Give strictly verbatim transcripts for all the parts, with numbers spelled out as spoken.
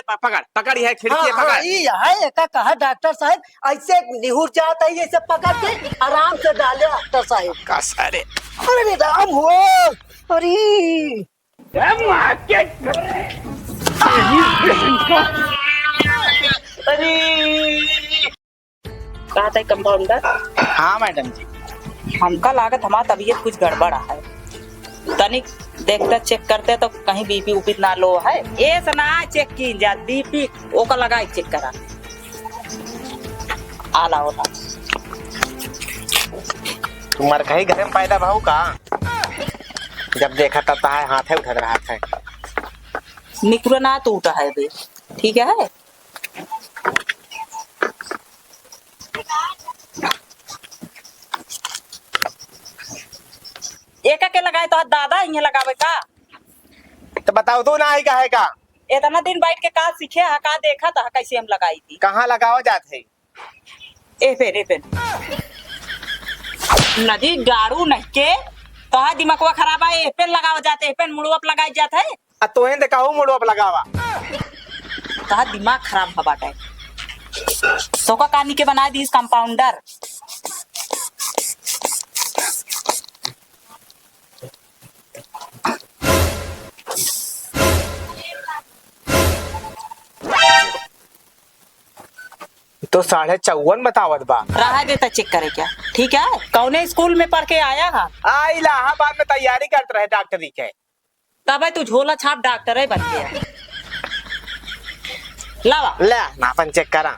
प-, पकड़, पकड़, यह खिड़की हाँ, है, हाँ, पकड़। ई है, एका कहा डॉक्टर साहब, ऐसे निहुर जात है, ऐसे पकड़ के आराम से डाले डॉक्टर साहब। का सारे। अरे राम हो, अरे। ए, माँ के। अरे। कहा था कंपाउंडर? हाँ मैडम जी। हमका लागत हमार तबीयत कुछ गड़बड़ है, तनिक देखते चेक करते तो कहीं बीपी उपी ना लो है। ए सना चेक की जा, बीपी ओका लगाई चेक करा। आला ओला। तुम्हार कहीं घर में पैदा भाऊ का? जब देखा तब तहार हाथे उठत रहत है। निकुरा ना टूटा है बे, ठीक है? एका के लगाए तो दादा इहे लगावे का? तो बताओ तो ना आई का है का? इतना दिन बैठ के का सीखे है, का देखा था कैसे हम लगाई थी? कहाँ लगावा जात है? ए पे, ए पे। नदी गाड़ू नहीं के, तोहार दिमागवा खराब है, ए पे लगावा जात है, ए पे मुड़वा पे लगाई जात है। आ तोहें दे कहू मुड़वा पे लगावा। तोहार दिमाग खराब है बाटे। तोका कानी के बना दीस कंपाउंडर। तो साढ़े चौवन बतावत बा। रहा देता चेक करे क्या? ठीक है, कौने स्कूल में पढ़ के आया है? आ, इलाहाबाद में तैयारी करत रहे डॉक्टरी के। तबे तू झोला छाप डॉक्टर है बन गया। लावा। ले, नापन चेक करा।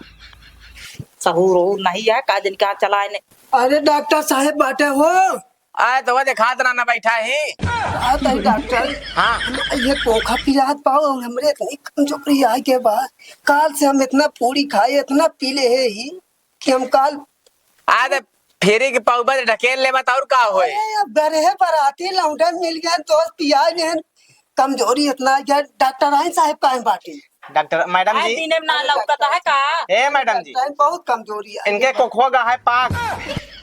सहूर ओहूर नहीं है, का दिन कहाँ चला है ने। अरे डॉक्टर साहेब बाटे हो। आए तो वो देखात रहा ना बैठा ही। आ तई डॉक्टर। हाँ। ये कोखा पिरात पाओ, हमरे इतनी कमजोरी आए के बाद काल से हम इतना पूरी खाए, इतना पी ले है ही कि हम काल आए तो फेरी के पौबा से ढकेल लेबा त और का होए? अरे, अब घर है बराती लौंडन मिल गए, दोस्त पिया गए, कमजोरी इतना है, डॉक्टर आइन साहब काहे बाटे? डॉक्टर मैडम आए जी। दिने में ना लौकता है का? ए मैडम जी। डॉक्टर आइन बहुत कमजोरी है। इनके कोखवा का है पाक।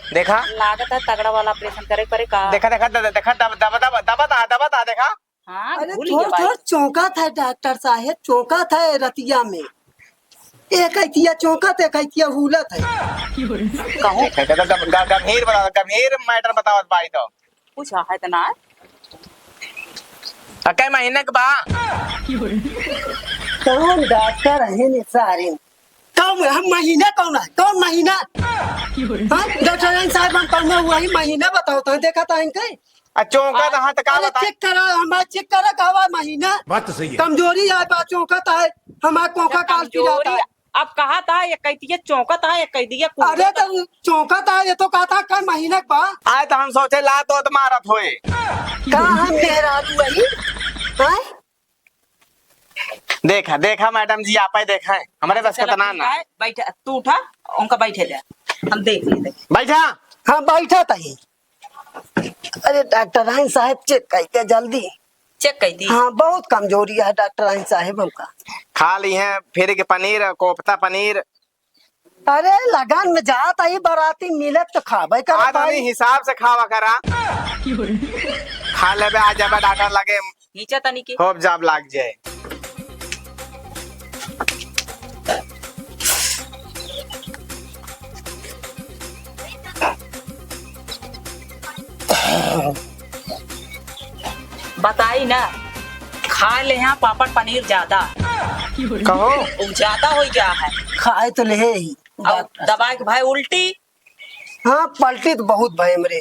देखा? लागत है तगड़ा वाला ऑपरेशन करे पड़े का? देखा, देखा, द-, देखा, दब-, दबा, दबा, दबा ता, दबा ता, देखा? हाँ, अरे भूल थोड़, गया थोड़ भाई। चौंका था डॉक्टर साहेब, चौंका था रतिया में। एक ऐतिया चौंका था, एक ऐतिया हुलत है। कहूँ ठीक है, तो गम-, ग-, गंभीर बता, गंभीर मैटर बतावत बाई तो। कुछ है तो ना? आ, कै महीने के बा? कौन डॉक्टर है ने सारे? कौन, हम महीना कौन है? कौन महीना? हाँ, डॉक्टर साहब, हम कौन वही महीना बताओ तो देखा था इनके? आ, चौंका तो हाँ, तो का अरे बताई? चेक करा, हमारा चेक करा, का हुआ महीना? बात तो सही है। कमजोरी है, बा, चौंका तो है, हमारा कोखा काल पिरात है। कमजोरी, अब कहा था, ये कहती है चौंका था, ये कह दिया कुल अरे तो चौंका था, ये तो कहा था कल महीना के बा। आए तो हम सोचे ला तो मारत होए। का हम मेहरारू वही? हाँ? देखा, देखा मैडम जी, आप ही देखा है, हमारे बस चला, कितना ठीक ना। है, बैठा, तू उठा, उनका बैठे दे, हम देख लेते। बैठा। हाँ, बैठा तही। अरे डॉक्टर राइन साहब, चेक कइके जल्दी। चेक कइ दी। हाँ, बहुत कमजोरी है डॉक्टर राइन साहब हमका। खा ली हैं फिर के पनीर, कोफ्ता पनीर। अरे लगन में जात आई बराती मिलत तो खाबे करत आज हमें आई। हिसाब से खावा करा। खा लेबे, आ जाबे डॉक्टर लगे। नीचे तनी की। होप जाब लाग जाए। बताई ना, खा ले हैं पापड़ पनीर ज्यादा। कहो। उ ज्यादा होइ गया है। खाए तो ले ही। और दबाए के भाई उल्टी। हाँ, पलटी तो बहुत भाई हमरे।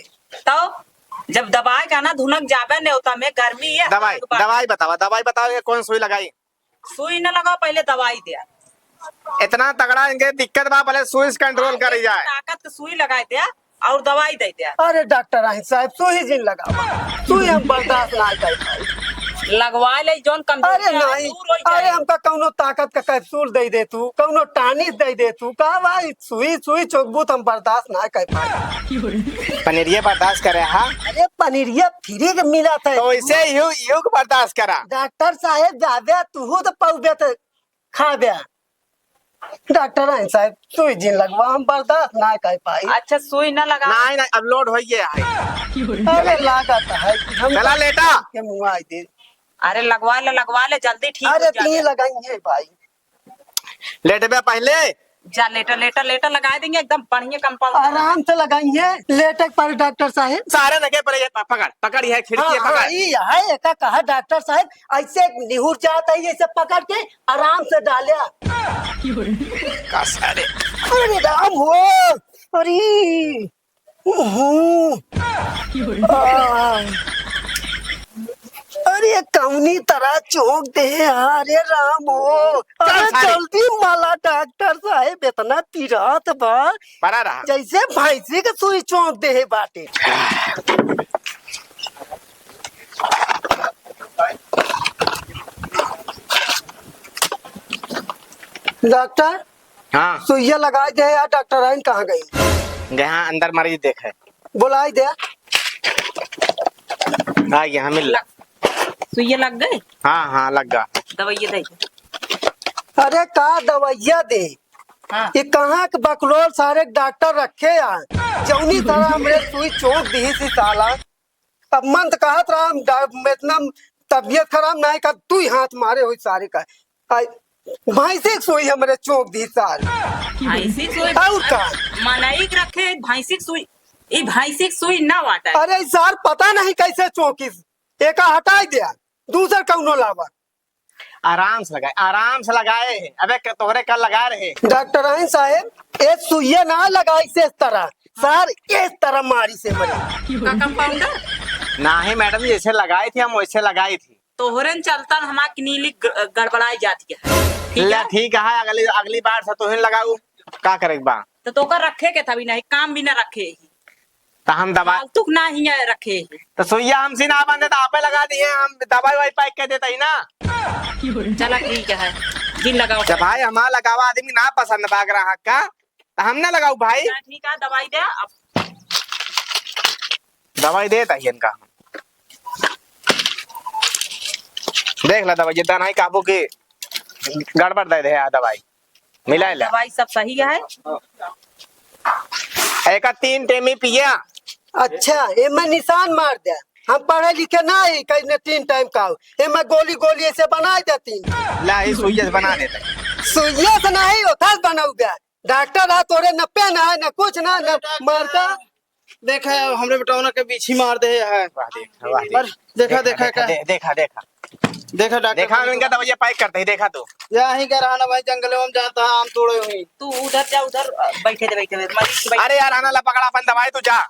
तो जब दबाए का ना धुनक जाबे नेवता में गर्मी है, दवाई, आग बा। दवाई बतावा, दवाई बतावा कि कौन सुई लगाई? सुई न लगाओ, पहले दवाई दे। इतना तगड़ा इनके दिक्कत बा, पहले सुई से कंट्रोल अरे, करी जाए। ताकत के सुई लगाई दे और दवाई दे दे। अरे डॉक्टर राही साहब, सुई जिन लगावा, सुई हम बर्दाश्त ना कर पाई। लगवा ले, जौन कमजोरी अरे है, नहीं, दूर हो अरे जाए। हमका कौनो ताकत का कैप्सूल दे दे तू, कौनो टानिक दे दे तू, का भाई सुई, सुई चोकबू तो हम बर्दाश्त ना कर पाई। पनीरिया बर्दाश्त करे, हाँ? अरे पनीरिया फ्री के मिला था। तो इसे यू, यू के बर्दाश्त करा। डॉक्टर साहेब जाबे, तू तो पौबे तो खाबे। डॉक्टर हैं साहेब, सुई जिन लगवा, हम बर्दाश्त ना कर पाई। अच्छा, सुई ना लगा। नहीं, नहीं, अब लोड हो गया है। अरे लागत है कि हम चला लेटा। के मुआई दे। अरे लगवा ले, लगवा ले, जल्दी ठीक अरे हो जाए। तीन लगाई है भाई। लेटबे पहले। जा लेटा, लेटा, लेटा, लगा देंगे एकदम बढ़िया कंपाउंड। आराम से लगाइए, लेटे पर डॉक्टर साहेब। सारे नगे पर ये प-, पकड़, पकड़, ये खिड़की हाँ, है, पकड़। हाँ, ई है, एका कहा डॉक्टर साहेब, ऐसे निहुर जात है, ऐसे पकड़ के आराम से डाले। का सारे? अरे राम हो, अरे। हम्म। आ। अरे, कौनी तरह चोंक दे, अरे राम हो। चल अरे, सारे। जल्दी माला डॉक्टर साहेब, इतना पिरात बा। परा रहा। जैसे भैंसी के सुई चोंक दे बाटे। डॉक्टर, हाँ। सुइया लगाई दे यार, डॉक्टर आइन कहाँ गई? गया अंदर मरीज देखे। बुलाई दे। हाँ, यहाँ मिल। लग-, सुइया लग गई? हाँ, हाँ, लग गया। दवाइया दे। अरे का दवाइया दे? हाँ। ये कहाँ के बकलोल सारे डॉक्टर रखे हैं? जौनी तरह हमरे सुई चोंक दी थी साला। अब मन तो कहत रहा, हम डा-, इतना तबियत खराब ना है, का तू ही हाथ मारे हो सारे का। आई, भैंसी के सुई हमरे चोंक दी साल। भैंसी के सुई? और का? मनई के रखे भैंसी के सुई, ई भैंसी के सुई ना वाटा है। अरे सार, पता नहीं कैसे चोंकिस, एका हटाई दे, दूसर कौनो लावा। आराम से लगाए, आराम से लगाए। अबे क-, तोहरे कल लगा रहे। डॉक्टर आइन साहेब, ए सुइया ना लगाई से इस तरह, सार इस तरह मारी से मरे। का कंपाउंडर? नाही मैडम जी, जैसे लगाई थी हम वैसे लगाई थी। तोहरे न चलता हमार क्लिनिक ग-, गड़बड़ाई जाती है। ठीक ला, है? ठीक है, अगली, अगली बार से तोहिन लगाऊ, का करे के बा? तो तोकर रखे के था भी नहीं, काम भी ना रखे ही। तो हम दवा फालतू के ना ही रखे ही। तो सुइया हमसे ना बांधे तो आपे लगा दिए, हम दवाई वाई पैक कर देता ही ना। चला ठीक है, जिन लगाओ। जब भाई हमारा लगावा आदमी ना पसंद बा ग्राहक का, तो हम ना लगाऊ भाई। ना, ठीक है, दवाई दे अब। दवाई दे ताही इनका। देख ला दवाई, जितना नहीं काबू की गड़बड़ दे दे आ दवाई। मिला ले। दवाई सब सही है। एका तीन टेमी पिया। अच्छा, एमे निशान मार दे। हम पढ़े लिखे ना ही, कहीं तीन टाइम का हो। एमे गोली गोली ऐसे बना देती। ला, ये सुइया से बना देते। सुइया से नहीं होता, बनाऊ दे। डॉक्टर आ तोरे न पेन है, न कुछ ना, न मारता। देखा, हमरे बेटौना के बीछी मार दे है। वाह, देखा, वाह, अरे, देखा, देखा, देखा, देखा, का? दे-, देखा, देखा। देखा, डॉक्टर देखा, साहब। इनका दवाइयाँ पैक करते ही, देखा तू। या ही कह रहा ना भाई, जंगल में हम जाता है, आम तोड़े हुई। तू उधर जा, उधर, अ, बैठे दे, बैठे दे, मरीज के बैठे। अरे यार, आना ला, पकड़ा अपन दवाई, तू जा।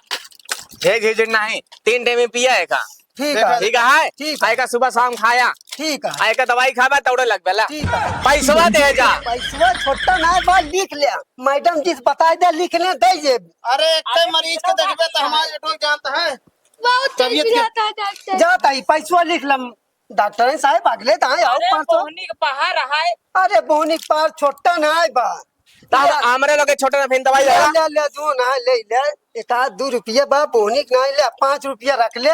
झेझ, झेझ नहीं, तीन टाइम में पिया है का? ठीक है। ठीक है। ठीक है? ठीक है। आए का सुबह शाम खाया। ठीक है। आए का दवाई खाबा, तौड़े लग बेला। ठीक है। पैसवा दे जा। पैसवा छोटा ना बा, लिख ले। मैडम जी से बताई दे, लिख ले, दे जे। अरे, एक अरे, मरीज के देखबे तो हमारे बेटो जानता है। बहुत तबीयत तेज के रहता है डॉक्टर। जाता ही, पैसवा लिख लम। डॉक्टर साहब, अगले दाएं आओ, अरे, पाँच सौ। बोहनी के पहाड़ है। अरे, बोहनी के पहाड़ छोटा ना है बा। दादा, ले। हमरे लोग के छोटे में फिर दवाई ले, लगा। ले, ले, जो ना, ले, ले। एक आध दो रुपया बा, बोहनी के ना ले, पाँच रुपया रख ले,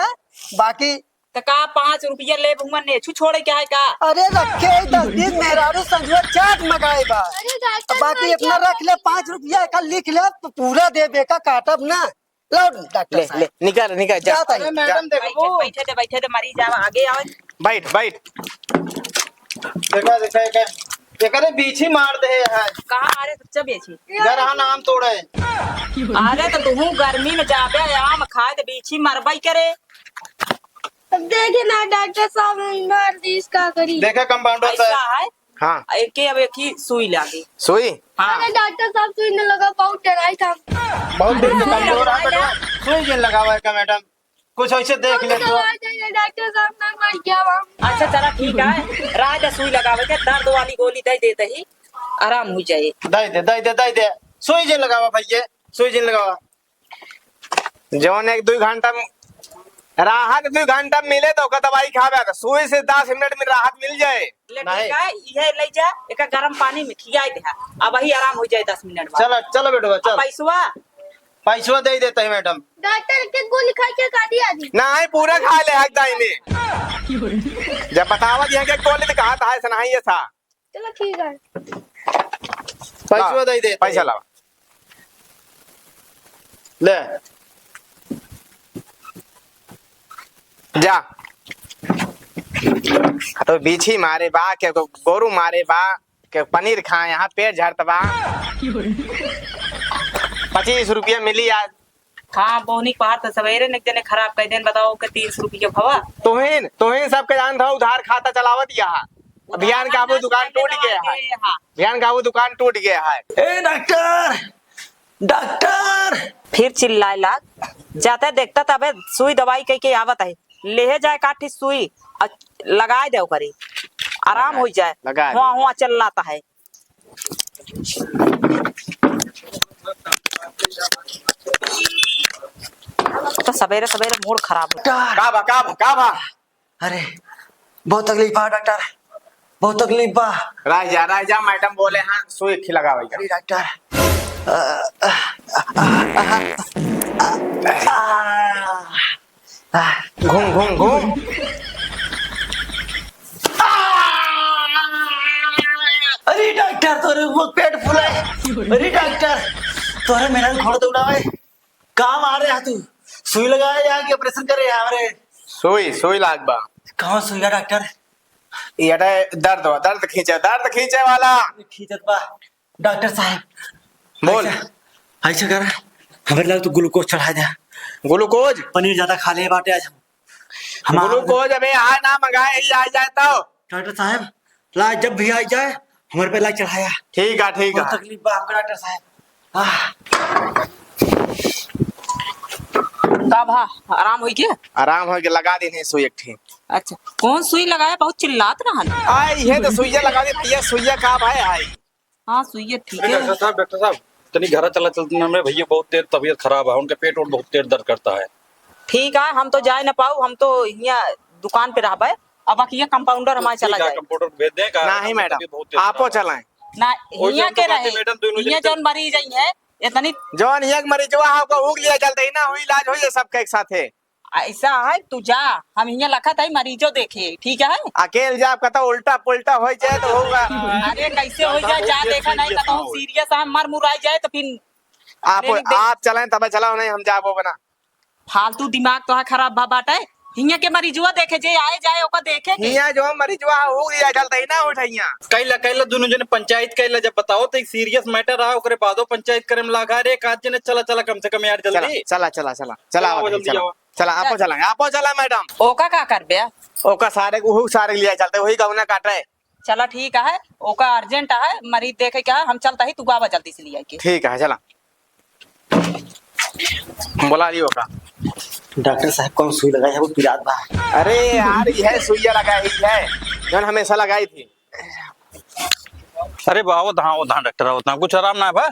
बाकी त का पाँच रुपया लेब हुआ नेछु छोड़े के है का? अरे रखे दस दिन मेहरारू संझुआ चाट मगाए बा। अरे डॉक्टर बाकी साहब, इतना क्या रख ले, पाँच रुपया का लिख ले, तो पूरा देबे का काटब ना। लो डॉक्टर ले, साहब। ले, निकाल, निकाल, जा। जाता है। अरे मैडम, जा। देखो। बैठे, बैठे दे, बैठे दे, मरीज आवा, आगे आवा। बैठ, बैठ। देखा, देखा, देखा। एकरे बीछी मार दे है। कहाँ मारे, सच्चा बीछी? गरहा नाम तोड़े। अरे तो तुहू गर्मी में जाबे आम खाए तो बीछी मरबई करे। अब देखे ना डॉक्टर साहब, मार दी, इसका करी। देखे कंपाउंडर ऐसा साहब। है? हाँ। एक के अब एक ही सुई लागे। सुई? हाँ। अरे डॉक्टर साहब, सुई न लगा, बहुत डराई था। बहुत अरे डर से सुई कमजोर है लगवाया। बेटा। सुई जिन लगावा है का मैडम? कुछ ऐसे देख ले तो। दवाई दे दे, डॉक्टर साहब, मैं मर गया हूँ। अच्छा चला ठीक है, राज सुई लगावे के, दर्द वाली गोली दे देते ही आराम हो जाए। दे दे, दे दे, दे दे। सुई जिन लगावा भैया, सुई जिन लगावा। जौन एक दुई घंटा में राहत, दुई घंटा में मिले तो ओकर दवाई खावे, तो सुई से दस मिनट में राहत मिल जाए। ले नहीं। ठीक है, इहे ले जा, एका गरम पानी में खियाई दे, अब वही आराम हो जाए दस मिनट बाद। चलो, चलो बेटवा, अब चल। पैसवा? पैसवा दे देते हैं मैडम। डॉक्टर के गोली खा के का दिया जी? नहीं, पूरा खा ले हक दाई में। जब बतावा दिया के गोली तो कहा था, ऐसा नहीं ये था। चलो ठीक है। पैसवा ला, दे दे। पैसा लावा। ले। जा। तो बीछी मारे बा, के को गोरू मारे बा, के पनीर खाए, यहाँ पेट झड़त बा। पच्चीस रुपया मिली आज। हाँ, बोहनी के बाहर तो सवेरे ने एक जने खराब कइ देन, बताओ के तीस रुपया भवा। तोहिन, तोहिन सबके जानत हो, उधार खाता चलावत यहाँ। उधार बिहान का वो दुकान टूट गया है। हाँ। बिहान का वो दुकान टूट गया है। ए डॉक्टर, डॉक्टर। फिर चिल्लाए लाग, जाते देखता तबे सुई दवाई कइ के आवत है, लेहे जाए काठी सुई और लगाए दे ओकरे, आराम होइ जाए। लगा दे। हुआ हुआ चिल्लाता है। तो सवेरे सवेरे मूड खराब हो। का बा, का बा, का बा? अरे, बहुत तकलीफ बा डॉक्टर, बहुत तकलीफ बा। रह जा, रह जा, मैडम बोले हैं, सुई खी लगावे का। अरे डॉक्टर, अ, अ, अ, अ, अ, अ, घूम, घूम, घूम। अरे डॉक्टर, तोरे वो पेट फुलाए। अरे डॉक्टर, तोरे मेरा घोड़ दौड़ावे। काम आ रहे हाथू, सुई लगाए या कि ऑपरेशन करे हमरे? सुई, सुई लाग बा। कहाँ सुई है डॉक्टर? ये अटे दर्द बा, दर्द खींचे, दर्द खींचे वाला। खींचत बा। डॉक्टर साहब, बोल। ऐसा, ऐसा करा, हमरे लाग तो ग्लूकोज चढ़ा दे। ग्लूकोज? पनीर ज्यादा खा ले बाटे आज हम। हमार ग्लूकोज अबे आ ना मंगाए, ही आ जाए तो। डॉक्टर साहब, ला जब भी आ जाए, हमरे पे ला चढ़ाया। ठीक है, ठीक है। बहुत तकलीफ बा हमका डॉक्टर साहब। आह। का भा, आराम होइ गया? आराम होइ गया, लगा देने सुई एक ठे। अच्छा, कौन सुई लगाया? बहुत चिल्लात रहन। आई, ये तो सुइया लगा दे, ये सुइया का भाई आई? हाँ, सुइया ठीक अरे है। डॉक्टर साहब, डॉक्टर साहब, तनी घरा चला चलते ना, मेरे भैया बहुत तेज तबीयत खराब है, उनका पेट और बहुत तेज दर्द करता है। ठीक है, हम तो जाए ना पाऊ, हम तो हियाँ दुकान पे रहबे। अब अखिया कंपाउंडर हमारे चला जाए। कंपाउंडर भेज दें का? नहीं मैडम, तबीयत बहुत तेज आप खराब है। चलाएं। ना, और हियाँ के रहे, मैडम, दोनों हियाँ जन जौन मरीज आई है, इतनी जौन हियाँ के मरीजवा है, ओका हुक लिया चलते ही ना हुई, इलाज हो ये सबका एक साथ है। ऐसा है, तू जा, हम हियाँ लखत है मरीजो देखे, ठीक है? अकेल जाब, कतौ उल्टा पुल्टा होइ जाए तो होगा। अरे, कैसे होइ जाए, जा देखा नहीं, कतौ सीरियस है, मर मुराई जाए तो फिर आपो, नहीं देख- आप चलें तबे चलाओ, नहीं हम जाबो बना। फालतू दिमाग तो है खराब बा बाटे। हियाँ के मरीजवा देखे, जे आए जाए ओका देखे के। हियाँ जो मरीजवा है, ऊ लिया चलता ही ना उठा हियाँ। कैला, कैला, दोनों जने पंचायत कैला, जब बताओ तो एक सीरियस मैटर रहा, ओकरे बादो पंचायत करे में लागा रे, एक आध जने चला, चला, कम से कम यार, चला, जल्दी। चला, चला, चला, चला, चला, आओ, आओ, जल्दी चला, आओ। चला, आपो चला, आपो चला, मैडम। ओका का करबे? ओका सारे, उहू सारे लिया चलते, वही गौना काटे। चला ठीक है, ओका अर्जेंट है, मरीज देखे के है, हम चलता ही, तू आवा जल्दी से लिया के। ठीक है, चला। बोला लियो का। डॉक्टर साहब, कौन सुई लगाई है, वो पिरात बा। अरे यार, यह सुइया लगाई है, जौन हमेशा लगाई थी। अरे बा, आवत हाँ, आवत हाँ, डॉक्टर, आवत हाँ, कुछ आराम ना है बा? आ,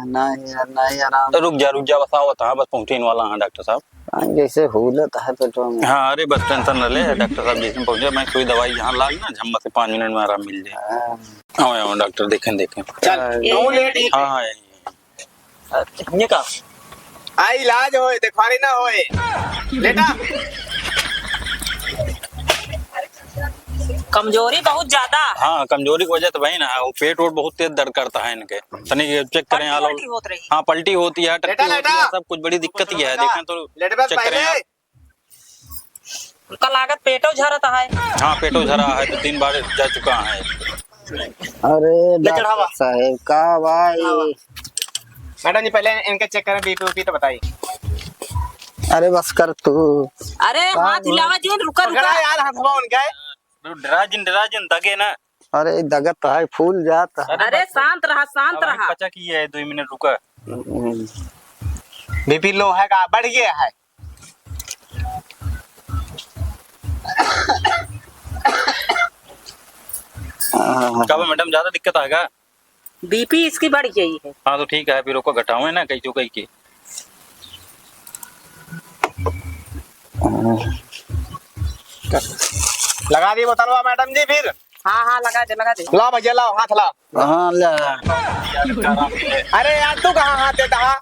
नहीं यार, नहीं आराम। तो रुक जा, रुक जा, बस आवत हाँ, बस पहुँचे वाला हाँ, डॉक्टर साहब। हाँ, जैसे हुलत है पेटवा में। हाँ, अरे बस टेंशन न ले, डॉक्टर साहब जैसे पहुँचे, मैं सुई दवाई यहाँ लाग ना, झम्मा से पाँच मिनट में आराम मिल जाए। हाँ। आओ, आओ, डॉक्टर, देखें, देखें। चल, आ, no lady। हाँ, हाँ, यही। ये का? आ इलाज होए, देखवारी ना होए। लेटा। कमजोरी बहुत ज्यादा। हाँ, कमजोरी की वजह से भाई ना, वो पेट वोट बहुत तेज दर्द करता है इनके। तनी check करें, पलटी आलो। वलटी होत रही। हाँ, पलटी होती है, टट्टी लेटा, होती है, लेटा। सब कुछ बड़ी दिक्कत ये है। देखें तो लेटबे check करें पहले। आप। उनका लागत पेटो झरत है। हाँ, पेटो झरा है, दो तीन बार जा चुका है। अरे ले चढ़ावा। डॉक्टर साहब, का भाई? चढ़ावा। मैडम जी, पहले इनके check करें, BP, BP तो बताइए। अरे बस कर तू। अरे का हाथ भाई? हिलावा जिन, रुका, पकड़ा रुका। यार, हाथ हवा उनका है। डरा जिन, डरा जिन, दगे ना। अरे दगत है, फूल जात है। अरे अरे बस, शांत रहा, शांत अब हम रहा। पचा की है, दो मिनट रुका। हम्म। BP low है का? बढ़ गया है? हाँ। का बा मैडम, ज्यादा दिक्कत आएगा? BP इसकी बढ़ गई है। हाँ, तो ठीक है, फिर ओको घटावे ना, कहीं जो कहीं के। लगा दी बोतलवा मैडम जी फिर। हाँ, हाँ, लगा दे, लगा दे। लाओ भैया, लाओ, हाथ लाओ। हाँ, ले। अरे यार, तू कहाँ हाथ देता है?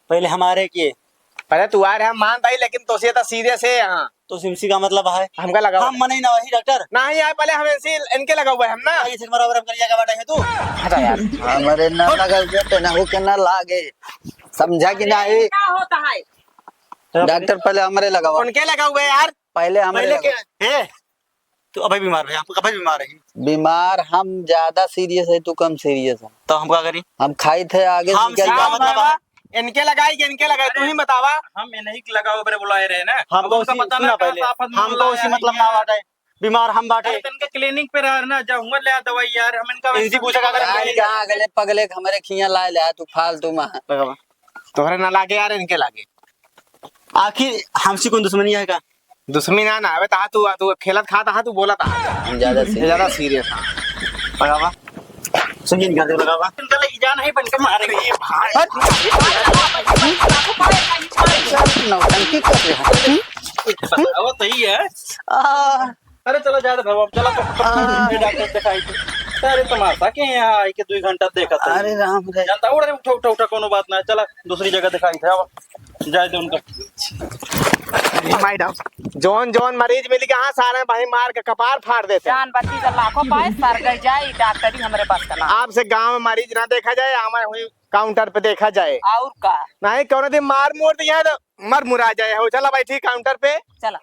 पहले हमारे किए। पहले तू आ रहे, हम मान भाई, लेकिन तोसे तो सीधे से यहाँ। तो सिमसी का मतलब है? हमका लगा हम हुआ है। मने ना वही डॉक्टर। नहीं यार, पहले हम इनसे, इनके लगा हुआ है हम ना। ये सिर मरा बराबर कर लिया, क्या बात है तू? हटा यार। हमारे ना लगा हुआ, तो ना हो के ना लागे। समझा कि नहीं? क्या होता है? डॉक्टर पहले हमारे लगा हुआ। उनके लगा हुआ है यार। पहले हमारे पहले लगा। क्या? ए, तू अबे बीमार है, हम अबे बीमार है। बीमार हम ज्यादा serious है, तू कम serious है। तो हम का करी? हम खाई थे आगे हम निकल सीधा जाए। मतलब बाबा, इनके लगाई कि इनके लगाई, तू ही बतावा। हम इन्हीं के लगाओ बरे बुलाए रहे ना। हमको उनका उसी, पता सुना ना पहले, कहाँ से आफत में हमको बुलाया उसी है मतलब यार। ना बाटे। बीमार हम बाटे। अरे, तो इनके clinic पे रह ना, जा हुआ ले आ दवाई यार, हम इनका इनसे पूछा का करें? आज कहाँ अगले पगले के हमरे खिया लाए ले, तू फालतू में। लगावा। तोहरे ना लागे यार, इनके लागे। आखिर हमसे कौन दुश्मनी है का? दुश्मनी ना, ना, अबे तहा तू, तू खेलत खात हा, तू बोलत हा। हम ज्यादा ये serious। ज्यादा serious हा। लगावा। सुनिए, निकाल दे, लगावा। इनका लगी जान है, बन के मारेंगे ये भाई। हट। नौटंकी कर रहे हो। बताओ, सही है। आ। अरे चलो, जा दे बाबा, चलो तो आ। डॉक्टर दिखाई दे। अरे तमाशा के यहाँ आई के दो घंटा देखत है। अरे राम रे। जानता हूँ, अरे उठा, उठा, उठा, कोनो बात ना है। चला दूसरी जगह दिखाई दे, अब जाए दे उनका। मैडम, जौन जौन मरीज मिल गया, हाँ, सारे भाई मार के कपार फाड़ देते हैं। जान बची तो लाखों पाए, सर गई जाए, ई डॉक्टरी हमरे बस का ना। आपसे गांव में मरीज ना देखा जाए, हमारे वहीं काउंटर पे देखा जाए। और का? नहीं, कौन दिन मार मोड़ दिया तो मर मुरा जाए हो। चला बैठी काउंटर पे। चला।